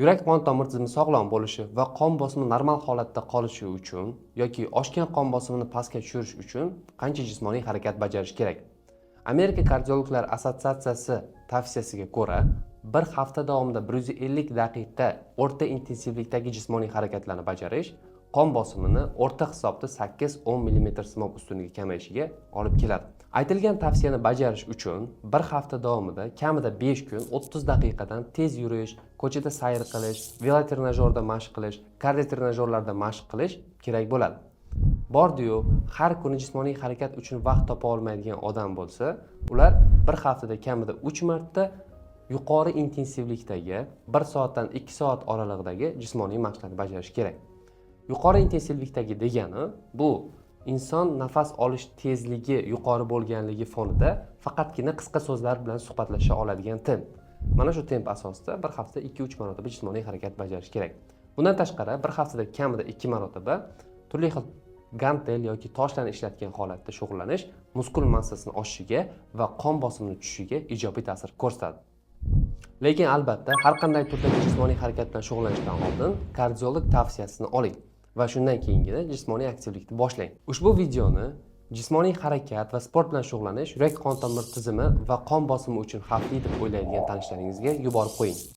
Yurak qon tomir tizimi sog'lom bo'lishi va qon bosimi normal holatda qolishi uchun yoki oshgan qon bosimini pastga tushirish uchun qancha jismoniy harakat bajarish kerak? Amerika kardiologlar assotsiatsiyasi tavsiyasiga ko'ra, bir hafta davomida 150 daqiqa o'rta intensivlikdagi jismoniy harakatlarni bajarish qon bosimini o'rta hisobda 8-10 mm simob ustuniga kamayishiga olib keladi. Aytilgan tavsiyani bajarish uchun bir hafta davomida kamida 5 kun 30 daqiqadan tez yurish, ko'chada sayr qilish, velotrenajyorda mashq qilish, kardiotrenajyorlarda mashq qilish kerak bo'ladi. Bordiyu har kuni jismoniy harakat uchun vaqt topa olmaydigan odam bo'lsa, ular bir haftada kamida 3 marta yuqori intensivlikdagi 1 soatdan 2 soat oralig'idagi jismoniy mashqlarni bajarish kerak. Yuqori intensivlikdagi degani bu inson nafas olish tezligi yuqori bo'lganligi fonida faqatgina qisqa so'zlar bilan suhbatlasha oladigan temp. Mana shu temp asosida bir haftada 2-3 marotaba jismoniy harakat bajarish kerak. Bundan tashqari, bir haftada kamida 2 marotaba turli xil gantel yoki toshlarni ishlatgan holatda shug'ullanish muskul massasini oshishiga va qon bosimini tushishiga ijobiy ta'sir ko'rsatadi. Lekin albatta har qanday turdagi jismoniy harakat bilan shug'ullanishdan oldin kardiolog tavsiyasini oling va shundan keyingina jismoniy aktivlikni boshlang. Ushbu videoni jismoniy harakat va sport bilan shug'ullanish yurak qon tomir tizimi va qon bosimi uchun xavfli deb o'ylaydigan tanishlaringizga yuborib qo'ying.